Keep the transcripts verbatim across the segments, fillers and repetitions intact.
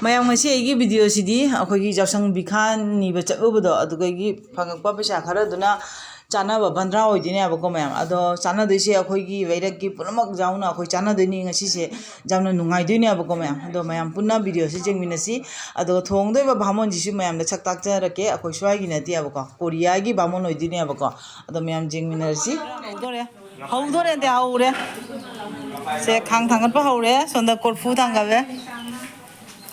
ꯃꯌꯥꯝ, ꯉꯁꯤ ꯑꯩꯒꯤ ꯚꯤꯗꯤꯑꯣꯁꯤꯗꯤ ꯑꯩꯈꯣꯏꯒꯤ ꯌꯥꯎꯁꯪ ꯕꯤꯈꯥ ꯅꯤꯕ ꯆꯠꯂꯨꯕꯗꯣ, ꯑꯗꯨꯗꯒꯤ ꯐꯪꯉꯛꯄ ꯄꯩꯁꯥ ꯈꯔꯗꯨꯅ ꯆꯥꯅꯕ ꯕꯟꯗ꯭ꯔꯥ ꯑꯣꯏꯗꯣꯏꯅꯦꯕꯀꯣ, ꯃꯌꯥꯝ꯫ ꯑꯗꯣ ꯆꯥꯅꯗꯣꯏꯁꯦ ꯑꯩꯈꯣꯏꯒꯤ ꯂꯩꯔꯛꯀꯤ ꯄꯨꯝꯅꯃꯛ ꯌꯥꯎꯅ ꯑꯩꯈꯣꯏ ꯆꯥꯅꯗꯣꯏꯅꯤ ꯉꯁꯤꯁꯦ꯫ ꯌꯥꯝꯅ ꯅꯨꯡꯉꯥꯏꯗꯣꯏꯅꯦꯕꯀꯣ, ꯃꯌꯥꯝ꯫ ꯑꯗꯣ ꯃꯌꯥꯝ ꯄꯨꯟꯅ ꯚꯤꯗꯤꯑꯣꯁꯤ ꯌꯦꯡꯃꯤꯟꯅꯁꯤ꯫ ꯑꯗꯨꯒ ꯊꯣꯡꯗꯣꯏꯕ ꯕꯥꯃꯣꯟꯁꯤꯁꯨ ꯃꯌꯥꯝꯗ ꯁꯛ ꯇꯥꯛꯆꯔꯛꯀꯦ꯫ ꯑꯩꯈꯣꯏ ꯁ꯭ꯋꯥꯏꯒꯤ ꯅꯠꯇꯦꯕꯀꯣ, ꯀꯣꯔꯤꯌꯥꯒꯤ ꯕꯥꯃꯣꯟ ꯑꯣꯏꯗꯣꯏꯅꯦꯕꯀꯣ꯫ ꯑꯗꯣ ꯃꯌꯥꯝ ꯌꯦꯡꯃꯤꯟꯅꯔꯁꯤ꯫ ꯍꯧꯗꯣꯔꯦ꯫ ꯍꯧꯗꯣꯔꯦ, ꯅꯠꯇꯦ, ꯍꯧꯔꯦ꯫ ꯁꯦ, ꯈꯥꯡ ꯊꯥꯡꯒꯠꯄ ꯍꯧꯔꯦ꯫ ꯁꯣꯝꯗ ꯀꯣꯔꯐꯨ ꯊꯥꯡꯒꯠꯂꯦ꯫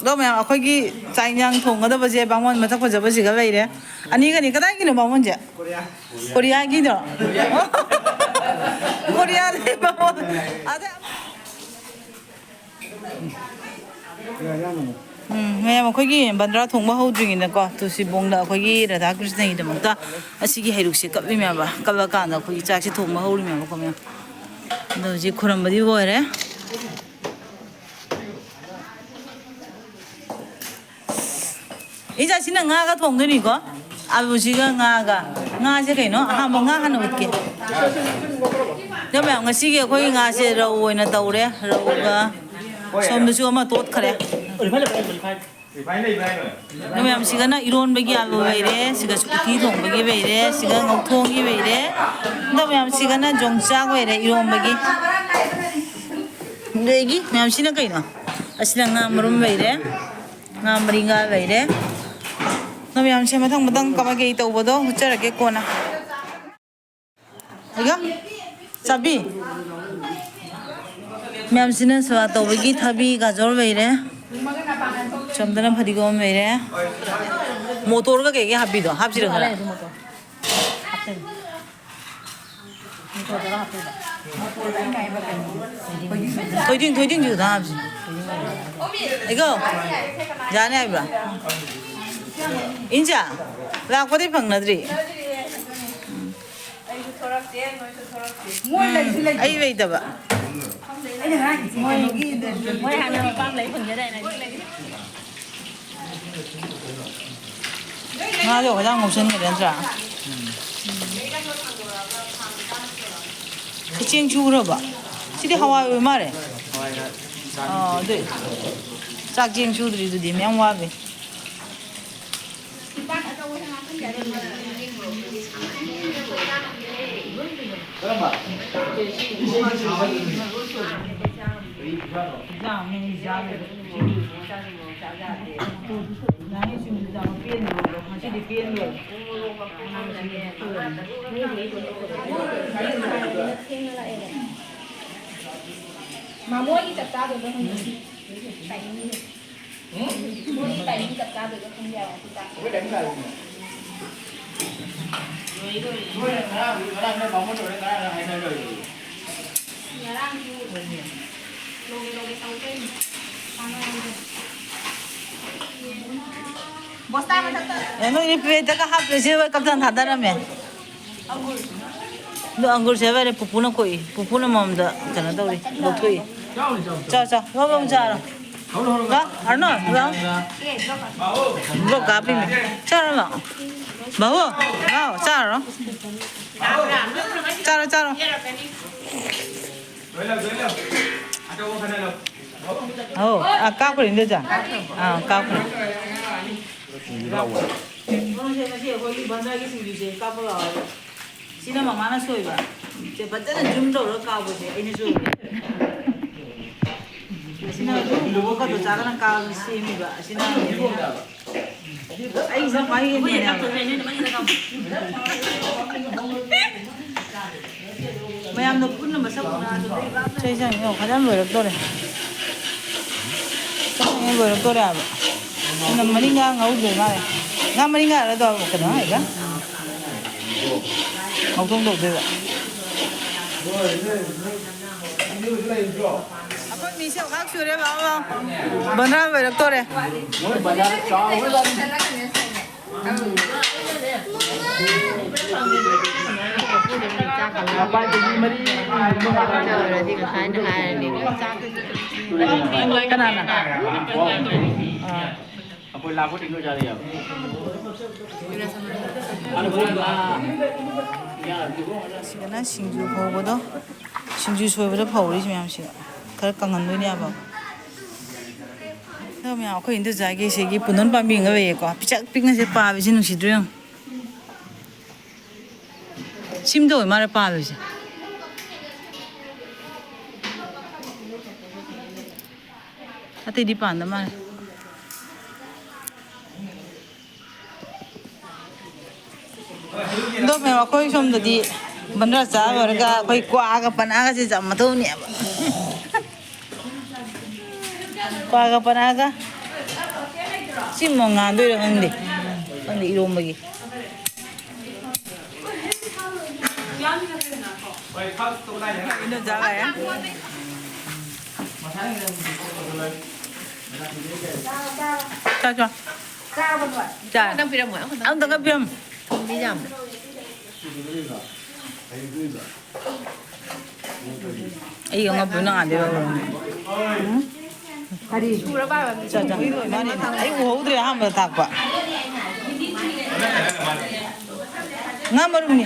ꯑꯗꯣ ꯃꯌꯥꯝ, ꯑꯩꯈꯣꯏꯒꯤ ꯆꯥꯛ ꯏꯟꯖꯥꯡ ꯊꯣꯡꯒꯗꯕꯁꯦ ꯕꯥꯃꯣꯟ ꯃꯊꯛ ꯐꯖꯕꯁꯤꯒ ꯂꯩꯔꯦ꯫ ꯑꯅꯤꯒꯅꯤ꯫ ꯀꯗꯥꯏꯒꯤꯅꯣ ꯕꯥꯃꯣꯟꯁꯦ? ꯀꯣꯔꯤꯌꯥꯒꯤꯗꯣ? ꯀꯣꯔꯤꯌꯥꯗꯩ ꯕꯥꯃꯣꯟ꯫ ꯑꯗ ꯎꯝ, ꯃꯌꯥꯝ, ꯑꯩꯈꯣꯏꯒꯤ ꯕꯟꯗ꯭ꯔꯥ ꯊꯣꯡꯕ ꯍꯧꯗ꯭ꯔꯤꯉꯩꯗꯀꯣ, ꯇꯨꯜꯁꯤꯕꯣꯡꯗ ꯑꯩꯈꯣꯏꯒꯤ ꯔꯥꯙꯥ ꯀ꯭ꯔꯤꯁꯅꯒꯤꯗꯃꯛꯇ ꯑꯁꯤꯒꯤ ꯍꯩꯔꯨꯛꯁꯦ ꯀꯠꯂꯤꯃꯦꯕ꯫ ꯀꯠꯂꯀꯥꯟꯗ ꯑꯩꯈꯣꯏꯒꯤ ꯆꯥꯛꯁꯦ ꯊꯣꯡꯕ ꯍꯧꯔꯤꯃꯦꯕꯀꯣ, ꯃꯌꯥꯝ꯫ ꯑꯗꯣ ꯍꯧꯖꯤꯛ ꯈꯨꯔꯝꯕꯗꯤ ꯂꯣꯏꯔꯦ꯫ ꯏꯆꯥ, ꯁꯤꯅ ꯉꯥꯒ ꯊꯣꯡꯗꯣꯏꯅꯤꯀꯣ꯫ ꯑꯂꯨꯁꯤꯒ ꯉꯥꯒ꯫ ꯉꯥꯁꯦ ꯀꯩꯅꯣ? ꯑꯍꯥꯟꯕ ꯉꯥ ꯍꯥꯟꯅ ꯎꯠꯀꯦ꯫ ꯑꯗꯣ ꯃꯌꯥꯝ, ꯉꯁꯤꯒꯤ ꯑꯩꯈꯣꯏꯒꯤ ꯉꯥꯁꯦ ꯔꯧ ꯑꯣꯏꯅ ꯇꯧꯔꯦ꯫ ꯔꯧꯒ ꯁꯣꯝꯗꯁꯨ ꯑꯃ ꯇꯣꯠꯈ꯭ꯔꯦ꯫ ꯑꯗꯣ ꯃꯌꯥꯝ, ꯁꯤꯒꯅ ꯏꯔꯣꯟꯕꯒꯤ ꯑꯂꯨ ꯂꯩꯔꯦ, ꯁꯤꯒꯁꯨ ꯎꯇꯤ ꯊꯣꯡꯕꯒꯤ ꯂꯩꯔꯦ, ꯁꯤꯒ ꯉꯧꯊꯣꯡꯒꯤ ꯂꯩꯔꯦ꯫ ꯑꯗꯣ ꯃꯌꯥꯝ, ꯁꯤꯒꯅ ꯌꯣꯡꯆꯥꯛ ꯂꯩꯔꯦ ꯏꯔꯣꯟꯕꯒꯤ꯫ ꯑꯗꯒꯤ ꯃꯌꯥꯝ, ꯁꯤꯅ ꯀꯩꯅꯣ? ꯑꯁꯤꯅ ꯉꯥ ꯃꯔꯨꯝ ꯂꯩꯔꯦ꯫ ꯉꯥ ꯃꯔꯤ ꯉꯥ ꯂꯩꯔꯦ꯫ ꯑꯗꯣ ꯃꯌꯥꯝꯁꯦ ꯃꯊꯪ ꯃꯊꯪ ꯀꯃꯥꯏ ꯀꯩ ꯇꯧꯕꯗꯣ ꯎꯠꯆꯔꯛꯀꯦ ꯀꯣꯟꯅ꯫ ꯑꯩꯒ ꯆꯥꯕꯤ꯫ ꯃꯌꯥꯝꯁꯤꯅ ꯁꯦꯕꯥ ꯇꯧꯕꯒꯤ ꯊꯕꯤ, ꯒꯥꯖꯔ ꯂꯩꯔꯦ꯫ ꯁꯣꯝꯗꯅ ꯐꯗꯤꯒꯣꯝ ꯂꯩꯔꯦ꯫ ꯃꯣꯇꯣꯔꯒ ꯀꯩꯀꯩ ꯍꯥꯞꯄꯤꯗꯣ? ꯍꯥꯞꯁꯤꯔꯣ ꯈꯔ? ꯊꯣꯏꯗꯤꯡ, ꯊꯣꯏꯗꯤꯡꯁꯨ ꯈꯤꯇꯪ ꯍꯥꯞꯁꯤ꯫ ꯑꯩꯒꯣ, ꯌꯥꯅꯤ ꯍꯥꯏꯕ꯭ꯔꯥ? ꯏꯟꯆꯥ, ꯂꯥꯛꯄꯗꯤ ꯐꯪꯅꯗ꯭ꯔꯤ꯫ ꯃꯣꯏ ꯂꯩꯁꯨ ꯂꯩꯇꯦ꯫ ꯑꯩ ꯂꯩꯇꯕ꯫ ꯑꯩꯅ ꯉꯔꯥꯡ ꯏꯆꯦ ꯀꯩꯅꯣꯒꯤ ꯃꯣꯏ ꯍꯥꯟꯅ ꯃꯄꯥꯝ ꯂꯩ ꯐꯪꯖꯗꯥꯏꯅꯦ? ꯉꯥꯗꯣ ꯈꯤꯇꯪ ꯉꯧꯁꯟꯈ꯭ꯔꯦ ꯅꯠꯇ꯭ꯔꯥ? ꯁꯤ ꯆꯦꯡ ꯁꯨꯈ꯭ꯔꯕ? ꯁꯤꯗꯤ ꯍꯋꯥꯏ ꯑꯣꯏ ꯃꯥꯜꯂꯦ꯫ ꯑꯥ, ꯑꯗꯨꯏ꯫ ꯆꯥꯛ ꯆꯦꯡ ꯁꯨꯗ꯭ꯔꯤꯗꯨꯗꯤ ꯃꯌꯥꯝ ꯋꯥꯕꯩ꯫ ꯃꯥꯃꯣꯒꯤ ꯆꯞ ꯆꯥꯗꯣꯏꯕ꯭ꯔꯥ ꯈꯪꯗꯦ꯫ ꯃꯣꯏꯒꯤ timing ꯆꯞ ꯆꯥꯗꯣꯏꯕ꯭ꯔꯥ ꯈꯪꯗꯦ ꯍꯥꯏꯕ꯫ ꯉꯔꯥꯡꯁꯨ ꯂꯧꯒꯦ ꯂꯧꯒꯦ ꯇꯧ ꯂꯩꯔꯤꯅꯦ꯫ ꯕꯣꯁꯇꯥ ꯃꯊꯛꯇ꯫ ꯑꯦ, ꯅꯣꯏꯗꯤ plateꯇꯒ ꯍꯥꯞꯇ꯭ꯔꯦ, ꯁꯤ ꯂꯣꯏ ꯀꯛꯊꯠ ꯊꯥꯗꯔꯝꯃꯦ꯫ ꯑꯗꯣ ꯑꯪꯒꯨꯔ ꯁꯦ ꯍꯥꯏꯔꯦ, ꯄꯨꯄꯨꯅ ꯀꯣꯛꯏ꯫ ꯄꯨꯄꯨꯅ ꯃꯃꯝꯗ ꯀꯩꯅꯣ ꯇꯧꯔꯤ, ꯂꯧꯊꯣꯛꯏ꯫ ꯆꯥꯎ, ꯆꯥꯎ, ꯃꯃꯝ ꯆꯥꯔꯣ꯫ ꯂꯥꯎ, ꯑꯔꯅꯣ, ꯂꯥꯎ꯫ ꯕ꯭ꯂꯣꯛ ꯀꯥꯞꯄꯤꯃꯤ꯫ ꯆꯥꯔꯣ, ꯂꯥꯎ꯫ ꯕꯥꯍꯨ, ꯂꯥꯎ, ꯆꯥꯔꯣ꯫ ꯆꯥꯔꯣ, ꯆꯥꯔꯣ꯫ ꯑꯧ, ꯑꯥ, ꯀꯥꯞꯈ꯭ꯔꯦ, ꯏꯟꯗꯣꯆꯥ꯫ ꯑꯥ, ꯀꯥꯞꯈ꯭ꯔꯦ꯫ ꯃꯣꯏꯁꯦ ꯉꯁꯤ ꯑꯩꯈꯣꯏꯒꯤ ꯕꯟꯗ꯭ꯔꯥꯒꯤ ꯁꯤꯡꯖꯨꯁꯦ ꯀꯥꯞꯄ ꯂꯥꯛꯑꯣ꯫ ꯁꯤꯅ ꯃꯃꯥꯅ ꯁꯣꯏꯕ꯫ ꯁꯦ ꯐꯖꯅ zoom ꯇꯧꯔꯒ ꯀꯥꯞꯄꯁꯦ ꯑꯩꯅ ꯁꯣꯏꯕ꯫ ꯑꯁꯤꯅ ꯑꯗꯨꯝ ꯕꯣꯕꯣꯛ ꯀꯗꯣ ꯆꯥꯒꯅ ꯀꯥꯕ ꯁꯦꯝꯃꯤꯕ꯫ ꯑꯁꯤꯅ ꯑꯩꯁꯤꯅ ꯈ꯭ꯋꯥꯏ ꯍꯦꯟꯕꯅꯦꯕ꯫ ꯃꯌꯥꯝꯅ ꯄꯨꯟꯅ ꯃꯁꯛ ꯎꯅ ꯑꯗꯨꯗ ꯏꯕꯥ ꯆꯩ ꯆꯪꯉꯦ, ꯐꯖꯅ ꯂꯣꯏꯔꯛꯇꯣꯔꯦ꯫ ꯆꯪꯉꯦ, ꯂꯣꯏꯔꯛꯇꯣꯔꯦ ꯍꯥꯏꯕ꯫ ꯑꯗꯨꯅ ꯃꯔꯤꯡꯒꯥ ꯉꯧꯗꯣꯏ ꯃꯥꯜꯂꯦ꯫ ꯉꯥ ꯃꯔꯤꯡꯒꯥ ꯅꯠꯇ꯭ꯔꯣ ꯀꯩꯅꯣ ꯍꯥꯏꯒ? ꯉꯧꯊꯣꯡ ꯇꯧꯗꯣꯏꯕ꯫ ꯑꯩꯈꯣꯏ ꯃꯤꯁꯦ ꯉꯥꯏꯍꯥꯛ ꯁꯨꯔꯦ, ꯂꯥꯛꯑꯣ, ꯂꯥꯛꯑꯣ꯫ ꯕꯟꯗ꯭ꯔꯥ ꯂꯣꯏꯔꯛꯇꯣꯔꯦ꯫ ꯃꯣꯏ ꯕꯖꯥꯔ ꯆꯥꯎꯔꯒ ꯃꯄꯥꯟ ꯀꯦꯖꯤ ꯃꯔꯤ ꯀꯅꯥꯅ? ꯑꯥ꯫ ꯑꯩꯈꯣꯏ ꯂꯥꯛꯄ ꯇꯤꯡꯗꯣꯏ ꯆꯥꯔꯤ ꯍꯥꯏꯕ꯫ ꯁꯤꯗꯅ ꯁꯤꯡꯖꯨ ꯐꯧꯕꯗꯣ, ꯁꯤꯡꯖꯨ ꯁꯣꯏꯕꯗ ꯐꯧꯔꯤꯁꯤ ꯃꯌꯥꯝꯁꯤꯒ ꯈꯔ ꯀꯪꯍꯟꯗꯣꯏꯅꯦꯕ꯫ ꯑꯗꯣ ꯃꯌꯥꯝ, ꯑꯩꯈꯣꯏ ꯏꯟꯗꯣꯆꯥꯒꯤ ꯁꯤꯒꯤ ꯄꯨꯅꯝ ꯄꯥꯝꯕꯤ ꯑꯃ ꯂꯩꯌꯦꯀꯣ, ꯄꯤꯁꯛ ꯄꯤꯛꯅꯁꯦ ꯄꯥꯕꯁꯤ ꯅꯨꯡꯁꯤꯗ꯭ꯔꯣ ꯌꯦꯡꯉꯣ꯫ ꯁꯤꯝꯗ ꯑꯣꯏ ꯃꯥꯜꯂꯦ ꯄꯥꯜꯂꯤꯁꯦ꯫ ꯑꯇꯩꯗꯤ ꯄꯥꯟꯗ ꯃꯥꯜꯂꯦ꯫ ꯑꯗꯣ ꯃꯌꯥꯝ, ꯑꯩꯈꯣꯏ ꯁꯣꯝꯗꯗꯤ ꯕꯟꯗ꯭ꯔꯥ ꯆꯥ ꯂꯣꯏꯔꯒ ꯑꯩꯈꯣꯏ ꯀ꯭ꯋꯥꯒ ꯄꯅꯥꯒꯁꯦ ꯌꯥꯝ ꯃꯊꯧꯅꯦꯕ꯫ ꯀ꯭ꯋꯥꯒ ꯄꯅꯥꯒ꯫ ꯁꯤ ꯃꯉꯥꯟꯗꯣꯏꯔꯥ ꯈꯪꯗꯦ꯫ ꯈꯪꯗꯦ, ꯏꯔꯣꯝꯕꯒꯤ꯫ ꯏꯟꯗꯣꯟꯆꯥ ꯂꯥꯛꯑꯦ꯫ ꯆꯥ, ꯆꯥ꯫ ꯆꯥ꯫ ꯑꯃꯨꯛꯇꯪꯒ ꯄꯤꯔꯝꯃꯣ, ꯑꯃꯨꯛꯇꯪꯒ ꯄꯤꯔꯝꯃꯣ꯫ ꯊꯨꯝꯗꯤ ꯌꯥꯝꯅ꯫ ꯑꯩ ꯑꯃ ꯄꯨꯟꯅ ꯉꯥꯟꯗ ꯂꯧꯔꯣ꯫ ꯀꯔꯤ? ꯆꯥ, ꯆꯥ꯫ ꯃꯥꯅꯦ, ꯑꯩ ꯎꯍꯧꯗ꯭ꯔꯦ ꯑꯍꯥꯟꯕꯗ ꯊꯥꯛꯄ꯫ ꯉꯥ ꯃꯔꯨꯝꯅꯤ꯫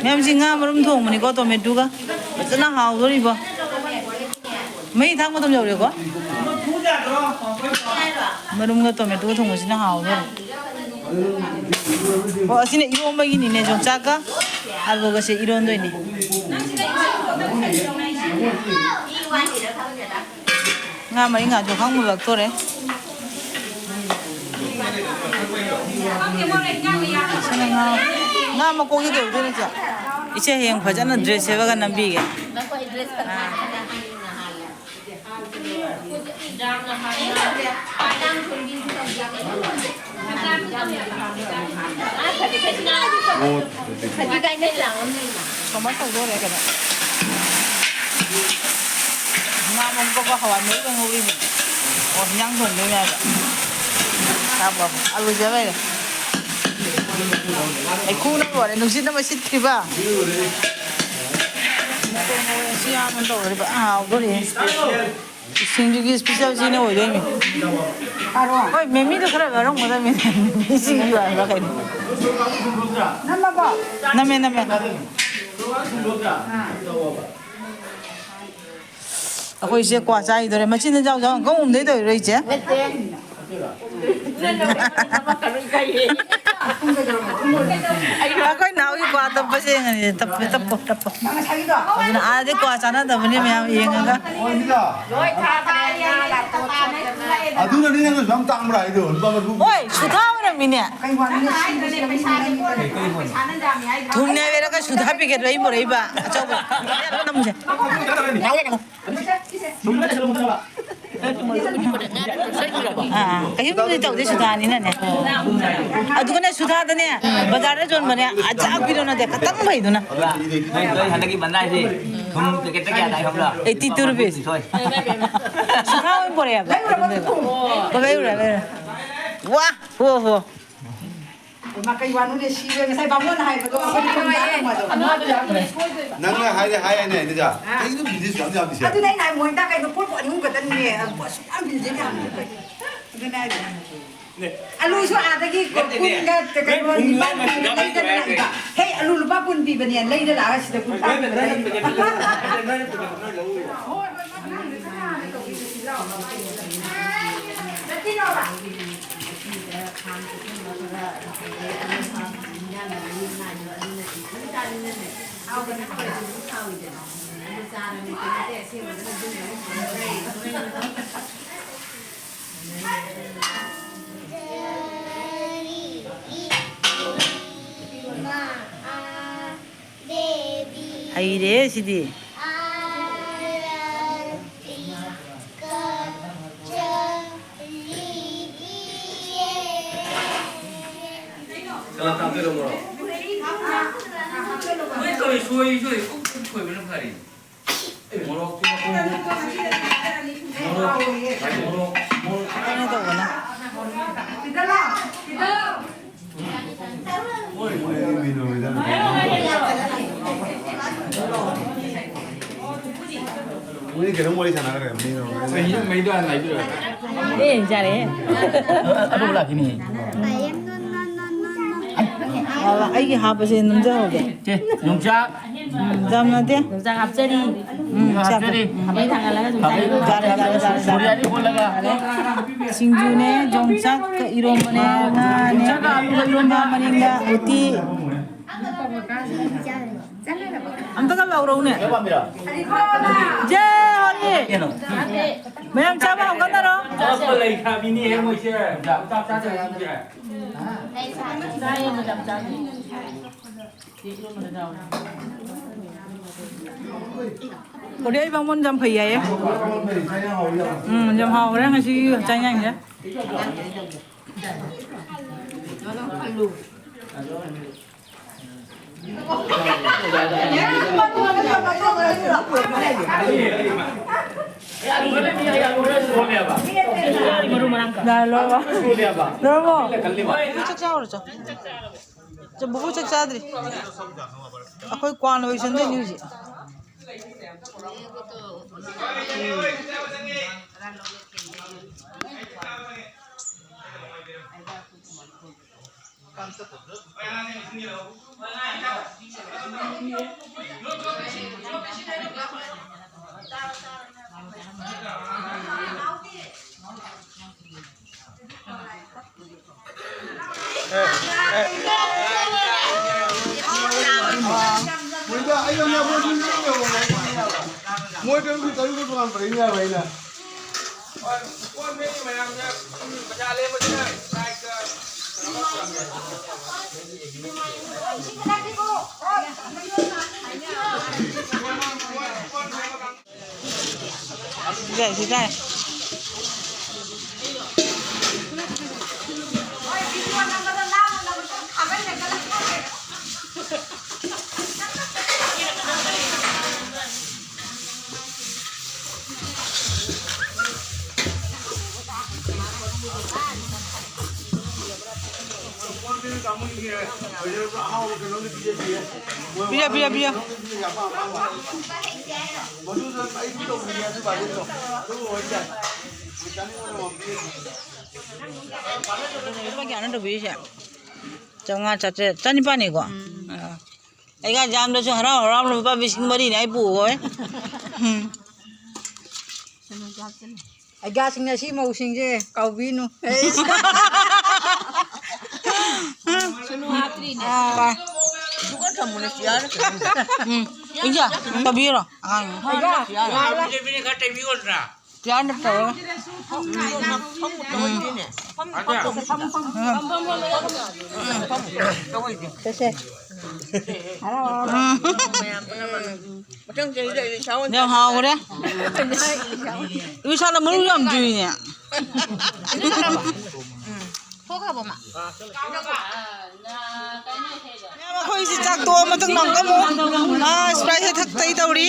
ꯃꯌꯥꯝꯁꯤ ꯉꯥ ꯃꯔꯨꯝ ꯊꯣꯡꯕꯅꯤꯀꯣ, ꯇꯣꯃꯦꯇꯣꯒ꯫ ꯐꯖꯅ ꯍꯥꯎꯗꯣꯔꯤꯕꯣ꯫ ꯃꯩ ꯊꯥꯡ ꯃꯇꯝ ꯌꯧꯔꯦꯀꯣ꯫ ꯃꯔꯨꯝꯒ ꯇꯣꯃꯦꯇꯣꯒ ꯊꯣꯡꯕꯁꯤꯅ ꯍꯥꯎꯗꯣꯔꯤ꯫ ꯑꯣ, ꯑꯁꯤꯅ ꯏꯔꯣꯝꯕꯒꯤꯅꯤꯅꯦ, ꯌꯣꯡꯆꯥꯛꯀ ꯑꯂꯨꯒꯁꯦ ꯏꯔꯣꯟꯗꯣꯏꯅꯦ꯫ ꯉꯥ ꯃꯔꯤ ꯉꯥꯁꯨ ꯈꯪ ꯃꯨꯜꯂꯛꯇꯣꯔꯦ꯫ ꯁꯤꯅ ꯉꯥ, ꯉꯥ ꯃꯀꯣꯛꯁꯦ ꯀꯩꯗꯧꯗꯣꯏꯅꯣ, ꯏꯆꯦ? ꯏꯆꯦ, ꯍꯌꯦꯡ ꯐꯖꯅ ꯗ꯭ꯔꯦꯁ ꯁꯦꯠꯂꯒ ꯅꯝꯕꯤꯒꯦ꯫ ꯊꯣꯃꯁ ꯇꯧꯗꯣꯔꯦ ꯀꯩꯅꯣ꯫ ꯉꯥ ꯃꯔꯨꯝ ꯀꯣꯛꯄ ꯍꯋꯥꯏ ꯃꯔꯨꯒ ꯉꯧꯔꯤꯅꯦ꯫ ꯑꯣ, ꯍꯤꯟꯖꯥꯡ ꯊꯣꯡꯗꯣꯏꯅꯦ ꯍꯥꯏꯕ꯫ ꯆꯥꯛ ꯂꯣꯏꯔꯦ꯫ ꯑꯂꯨ ꯁꯦ ꯂꯩꯔꯦ꯫ ꯍꯩꯀ꯭ꯔꯨꯅ ꯂꯣꯏꯔꯦ꯫ ꯅꯨꯡꯁꯤꯠꯅ ꯃꯩ ꯁꯤꯠꯈ꯭ꯔꯤꯕ꯫ ꯃꯀꯣꯛ ꯉꯧꯔꯦ꯫ ꯁꯤ ꯌꯥꯝꯅ ꯇꯧꯔꯤꯕ꯫ ꯑꯥ, ꯍꯥꯎꯗꯣꯔꯦ꯫ ꯁꯤꯡꯖꯨꯒꯤ ꯏꯁꯄꯤꯁꯦꯜ ꯁꯤꯅ ꯑꯣꯏꯗꯣꯏꯅꯤ꯫ ꯍꯣꯏ, ꯃꯦꯃꯤꯗꯣ ꯈꯔ ꯂꯧꯔꯝꯒꯗꯕꯅꯤ꯫ ꯃꯦꯃꯤ ꯁꯤꯡꯖꯨ ꯍꯥꯏꯕ꯭ꯔꯥ ꯀꯩꯅꯣ? ꯅꯝꯃꯦ, ꯅꯝꯃꯦ꯫ ꯑꯩꯈꯣꯏꯁꯦ ꯀ꯭ꯋꯥ ꯆꯥꯈꯤꯗꯣꯔꯦ꯫ ꯃꯆꯤꯟ ꯅꯆꯥꯎ ꯆꯥꯎ ꯑꯪꯀꯜ ꯎꯝꯗꯩ ꯇꯧꯔꯤꯔꯣ ꯏꯆꯦ? ꯑꯩꯈꯣꯏ ꯅꯥꯎꯒꯤ ꯀ꯭ꯋꯥ ꯇꯞꯄꯁꯦ ꯌꯦꯡꯉꯅꯤ꯫ ꯇꯞꯄꯦ, ꯇꯞꯄꯣ, ꯇꯞꯄꯣ꯫ ꯑꯗꯨꯅ ꯑꯥꯗꯩ ꯀ꯭ꯋꯥ ꯆꯥꯅꯗꯕꯅꯤ ꯃꯌꯥꯝ ꯌꯦꯡꯉꯒ꯫ ꯑꯗꯨꯅꯅꯤ ꯅꯪꯅ ꯁꯨꯛꯌꯥꯝ ꯇꯥꯡꯕ꯭ꯔꯥ ꯍꯥꯏꯗꯣ, ꯂꯨꯄꯥ ꯃꯔꯤꯐꯨ꯫ ꯍꯣꯏ, ꯁꯨꯊꯥ ꯑꯣꯏꯔꯝꯃꯤꯅꯦ꯫ ꯊꯨꯝꯅꯦ ꯍꯥꯏꯔꯒ ꯁꯨꯊꯥ ꯄꯤꯀꯦꯠ ꯂꯩ ꯄꯨꯔꯛꯏꯕ ꯑꯆꯧꯕ꯫ ꯅꯝꯃꯨꯁꯦ꯫ ꯑꯥ, ꯀꯩꯁꯨꯝꯕꯨꯗꯤ ꯇꯧꯗꯦ ꯁꯨꯊꯥꯅꯤꯅꯅꯦ꯫ ꯑꯗꯨꯒꯅꯦ ꯁꯨꯊꯥꯗꯅꯦ, ꯕꯖꯥꯔꯗ ꯌꯣꯟꯕꯅꯦ, ꯑꯆꯥꯛꯄꯤꯗꯣ ꯅꯠꯇꯦ, ꯈꯇꯪ ꯐꯩꯗꯨꯅ꯫ ꯅꯣꯏ, ꯅꯣꯏ ꯍꯟꯗꯛꯀꯤ ꯃꯅꯥꯏꯁꯦ ꯊꯨꯝ ꯄꯦꯀꯦꯠꯇ ꯀꯌꯥ ꯇꯥꯏ ꯈꯪꯕ꯭ꯔꯥ? Eighty two rupees꯫ ꯁꯣꯏ꯫ ꯁꯨꯊꯥ ꯑꯣꯏꯅ ꯄꯣꯔꯛꯑꯦꯕ꯫ ꯂꯩꯔꯨꯔꯦ, ꯂꯩꯔꯨꯔꯦ꯫ ꯋꯥ! ꯍꯣ, ꯍꯣ꯫ ꯏꯃꯥ, ꯀꯩ ꯋꯥꯅꯣꯅꯦ ꯁꯤꯕ? ꯉꯁꯥꯏ ꯕꯥꯃꯣꯟꯅ ꯍꯥꯏꯕꯗꯣ ꯑꯩꯈꯣꯏꯗꯤ ꯈꯨꯝ ꯇꯥꯔꯝꯃꯣꯏꯗꯣ꯫ ꯅꯪꯅ ꯍꯥꯏꯗꯤ ꯍꯥꯏꯌꯦꯅꯦ, ꯑꯗꯨꯗ꯫ ꯑꯥ꯫ ꯀꯩꯅꯣ ꯕꯤꯖꯤꯅꯦꯁ ꯌꯥꯝ ꯌꯥꯝꯃꯤꯁꯦ? ꯑꯗꯨꯅꯦ ꯑꯩꯅ ꯍꯥꯏ, ꯃꯣꯏꯗ ꯀꯩꯅꯣ ꯄꯣꯠꯄꯨ ꯑꯅꯤ ꯑꯍꯨꯝ ꯈꯛꯇꯅꯤꯅꯦ, ꯄꯣꯠ ꯑꯁꯨꯛ ꯌꯥꯝ ꯕꯤꯖꯤꯅꯦꯁ ꯌꯥꯝꯃꯤꯁꯦ ꯀꯩꯅꯣ? ꯑꯗꯨꯅꯦ ꯍꯥꯏꯁꯦ꯫ ꯑꯂꯨꯁꯨ ꯑꯥꯗꯒꯤ ꯅꯠꯇꯦꯅꯦ꯫ ꯀꯨꯟꯒ ꯀꯩꯅꯣ ꯅꯣꯏ ꯄꯨꯡ ꯅꯤꯄꯥꯟ ꯂꯩꯔꯒ ꯂꯩꯗꯅ ꯂꯥꯛꯏꯕ꯫ ꯍꯦ, ꯑꯂꯨ ꯂꯨꯄꯥ ꯀꯨꯟ ꯄꯤꯕꯅꯦ, ꯂꯩꯗ ꯂꯥꯛꯑꯒ ꯁꯤꯗ ꯀꯨꯟꯊ꯭ꯔꯥ ꯄꯤꯕ ꯂꯩ꯫ ꯍꯩꯔꯦ ꯁꯤꯗꯤ꯫ ꯀꯅꯥ ꯀꯥꯞꯇꯣꯏꯅꯣ ꯃꯣꯔꯣꯛ? ꯅꯣꯏ ꯇꯧꯔꯤ ꯁꯣꯏ, ꯁꯣꯏ, ꯀꯨꯞ ꯀꯨꯞ ꯁꯣꯏꯕꯅ ꯐꯔꯦ꯫ ꯑꯩ ꯃꯣꯔꯣꯛꯇꯤ ꯃꯄꯨꯝ ꯃꯣꯔꯣꯛ, ꯃꯣꯔꯣꯛ, ꯃꯣꯔꯣꯛ꯫ ꯀꯃꯥꯏꯅ ꯇꯧꯕꯅꯣ? ꯃꯣꯏꯗꯤ ꯀꯩꯅꯣꯝ ꯋꯥꯔꯤ ꯁꯥꯟꯅꯈ꯭ꯔꯦ, ꯃꯤ ꯃꯩꯗꯣ, ꯃꯩꯗꯣ ꯍꯥꯟꯅ ꯂꯥꯏꯕꯤꯔꯣ꯫ ꯑꯦ, ꯌꯥꯔꯦ꯫ ꯑꯇꯣꯞꯄ ꯂꯥꯛꯈꯤꯅꯤ꯫ ꯑꯩꯒꯤ ꯍꯥꯞꯄꯁꯦ ꯅꯝꯖꯍꯧꯒꯦ꯫ ꯆꯦ, ꯌꯣꯡꯆꯥꯛ꯫ ꯎꯝ, ꯌꯥꯝꯅꯗꯦ꯫ ꯌꯣꯡꯆꯥꯛ ꯍꯥꯞꯆꯔꯤ꯫ ꯎꯝ, ꯆꯥꯛ꯫ ꯈꯥꯕꯩ ꯊꯥꯡꯒꯠꯂꯒ ꯁꯨꯝ ꯆꯥꯏ꯫ ꯌꯥꯔꯦ, ꯌꯥꯔꯦ, ꯌꯥꯔꯦ, ꯌꯥꯔꯦ꯫ ꯁꯤꯡꯖꯨꯅꯦ, ꯌꯣꯡꯆꯥꯛꯀ ꯏꯔꯣꯝꯕꯅꯦ, ꯉꯥꯅꯦ, ꯉꯥ ꯃꯅꯤꯡꯗ ꯎꯇꯤ꯫ ꯑꯝꯇꯒ ꯂꯧꯔꯧꯅꯦ꯫ ꯖꯦ ꯍꯣꯂꯤ꯫ ꯃꯌꯥꯝ ꯆꯥꯕ ꯍꯧꯒꯠꯅꯔꯣ꯫ ꯑꯋꯥꯠꯄ ꯂꯩꯈ꯭ꯔꯕꯤꯅꯦꯍꯦ ꯃꯣꯏꯁꯦ꯫ ꯆꯥꯛ ꯆꯥꯗꯕꯁꯤꯡꯁꯦ꯫ ꯀꯣꯔꯤꯌꯥꯒꯤ ꯕꯥꯃꯣꯟ ꯌꯥꯝ ꯐꯩ ꯍꯥꯏꯌꯦ꯫ ꯎꯝ, ꯌꯥꯝ ꯍꯥꯎꯈ꯭ꯔꯦ ꯉꯁꯤꯒꯤ ꯆꯥꯛ ꯏꯟꯖꯥꯡꯁꯦ꯫ ꯌꯥꯔꯦ, ꯂꯣꯏꯔꯕꯣ? ꯂꯣꯏꯔꯕꯣ? ꯆꯥꯛ ꯆꯥꯔꯨꯔꯣ, ꯆꯣ꯫ ꯆꯣ, ꯕꯨꯕꯨ ꯆꯥꯛ ꯆꯥꯗ꯭ꯔꯤ꯫ ꯑꯩꯈꯣꯏ ꯀ꯭ꯋꯥ ꯂꯣꯏꯁꯟꯗꯣꯏꯅꯤ ꯍꯧꯖꯤꯛ꯫ ꯃꯣꯏꯗ ꯑꯩꯅ ꯃꯣꯏ ꯇꯔꯨꯛꯀꯤ ꯇꯔꯨꯛꯀ ꯇꯣꯉꯥꯟ ꯄꯔꯦꯡ ꯌꯥꯔꯣꯏ ꯑꯩꯅ꯫ ꯁꯤꯗ, ꯁꯤꯗ꯫ ꯄꯤꯌꯣ, ꯄꯤꯌꯣ, ꯄꯤꯌꯣ꯫ ꯂꯨꯄꯥ ꯀꯌꯥꯅꯣ ꯇꯧꯕꯤꯔꯤꯁꯦ? ꯆꯥꯝꯃꯉꯥ, ꯆꯥꯇ꯭ꯔꯦꯠ, ꯆꯅꯤꯄꯥꯟꯅꯤꯀꯣ? ꯎꯝ꯫ ꯑꯥ꯫ ꯑꯩꯒ ꯌꯥꯝꯗꯁꯨ ꯍꯔꯥꯎ ꯍꯔꯥꯎꯅ ꯂꯨꯄꯥ ꯂꯤꯁꯤꯡ ꯃꯔꯤꯅꯦ ꯑꯩ ꯄꯨꯑꯣꯏ꯫ ꯎꯝ꯫ ꯑꯩꯒꯥꯁꯤꯡꯅ ꯁꯤ ꯃꯧꯁꯤꯡꯁꯦ ꯀꯥꯎꯕꯤꯅꯨ꯫ ꯁꯨꯅꯨ ꯍꯥꯞꯇ꯭ꯔꯤꯅꯦ꯫ ꯑꯥ꯫ ꯎꯝ꯫ ꯏꯟꯖꯥ, ꯇꯧꯕꯤꯔꯣ꯫ ꯑꯉꯥꯡ꯫ ꯑꯩꯒꯥ꯫ ꯆꯤꯌꯥꯔ ꯅꯠꯇ꯭ꯔꯣ? ꯎꯝ꯫ ꯎꯝ꯫ ꯁꯦ, ꯁꯦ꯫ ꯍꯔꯥꯎ, ꯍꯔꯥꯎ꯫ ꯎꯝ꯫ ꯌꯥꯝ ꯍꯥꯎꯈ꯭ꯔꯦ꯫ ꯏꯁꯥꯅ ꯃꯔꯨ ꯌꯥꯝ ꯆꯨꯏꯅꯦ꯫ ꯊꯣꯛꯈ꯭ꯔꯕꯣ ꯃꯥ? ꯃꯌꯥꯝ ꯑꯩꯈꯣꯏꯁꯦ ꯆꯥꯛ ꯇꯣꯛꯑ ꯃꯇꯨꯡꯗ ꯑꯃꯨꯛꯀ ꯑꯃꯨꯛ, ꯑꯥ, Sprite ꯊꯛꯇꯩ ꯇꯧꯔꯤ꯫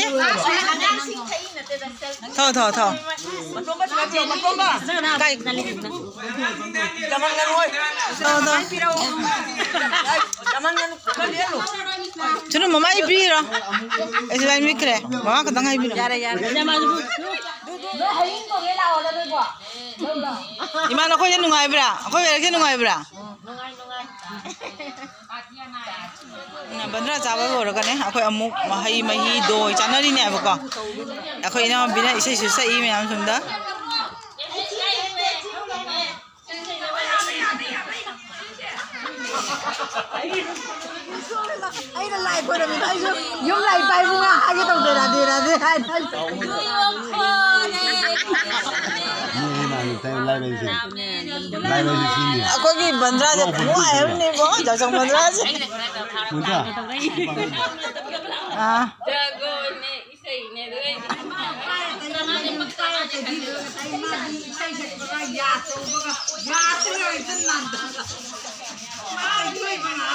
ꯊꯛꯑꯣ, ꯊꯛꯑꯣ, ꯊꯛꯑꯣ꯫ ꯀꯥꯏ? ꯊꯛꯑꯣ, ꯊꯛꯑꯣ꯫ ꯁꯨꯅꯨ, ꯃꯃꯥ ꯏꯕꯤꯔꯣ꯫ ꯑꯩꯁꯨ ꯂꯥꯏ ꯃꯤꯠꯈ꯭ꯔꯦ꯫ ꯃꯃꯥ ꯈꯛꯇꯪ ꯍꯥꯏꯕꯤꯔꯣ꯫ ꯌꯥꯔꯦ, ꯌꯥꯔꯦ꯫ ꯏꯃꯥ, ꯅꯈꯣꯏꯁꯦ ꯅꯨꯡꯉꯥꯏꯕ꯭ꯔꯥ? ꯑꯩꯈꯣꯏ ꯂꯩꯔꯛꯁꯦ ꯅꯨꯡꯉꯥꯏꯕ꯭ꯔꯥ? ꯎꯝ, ꯕꯟꯗ꯭ꯔꯥ ꯆꯥꯕ ꯂꯣꯏꯔꯒꯅꯦ ꯑꯩꯈꯣꯏ ꯑꯃꯨꯛ ꯍꯩ ꯃꯍꯤ ꯗꯣꯏ ꯆꯥꯅꯔꯤꯅꯦꯕꯀꯣ꯫ ꯑꯩꯈꯣꯏ ꯏꯅꯥꯎꯄꯤꯅ ꯏꯁꯩꯁꯨ ꯁꯛꯏ ꯃꯌꯥꯝ ꯁꯣꯝꯗ꯫ ꯑꯩꯅ ꯂꯥꯏ ꯈꯣꯏꯔꯝꯃꯤꯕ, ꯑꯩꯁꯨ ꯌꯨꯝ ꯂꯥꯏ ꯄꯥꯏꯕꯨꯡ ꯍꯥꯏꯒꯦ ꯇꯧꯗꯣꯏꯔꯥ, ꯗꯦꯔꯥ ꯗꯦ ꯍꯥꯏꯅ꯫ ꯃꯤ ꯃꯥꯅꯤ ꯇꯥꯏ ꯂꯥꯏ ꯂꯩꯁꯦ꯫ ꯂꯥꯏ ꯂꯩꯁꯦ ꯁꯤꯅꯤ꯫ ꯑꯩꯈꯣꯏꯒꯤ ꯕꯟꯗ꯭ꯔꯥꯁꯦ ꯈꯨꯅꯨꯡꯉꯥꯏ ꯑꯃꯅꯤꯀꯣ, ꯌꯥꯎꯁꯪ ꯕꯟꯗ꯭ꯔꯥꯁꯦ꯫ ꯃꯨꯟꯗ꯭ꯔꯥ? ꯑꯥ꯫ ꯏꯁꯩꯅꯦ, ꯑꯗꯨꯒ ꯑꯩꯗꯤ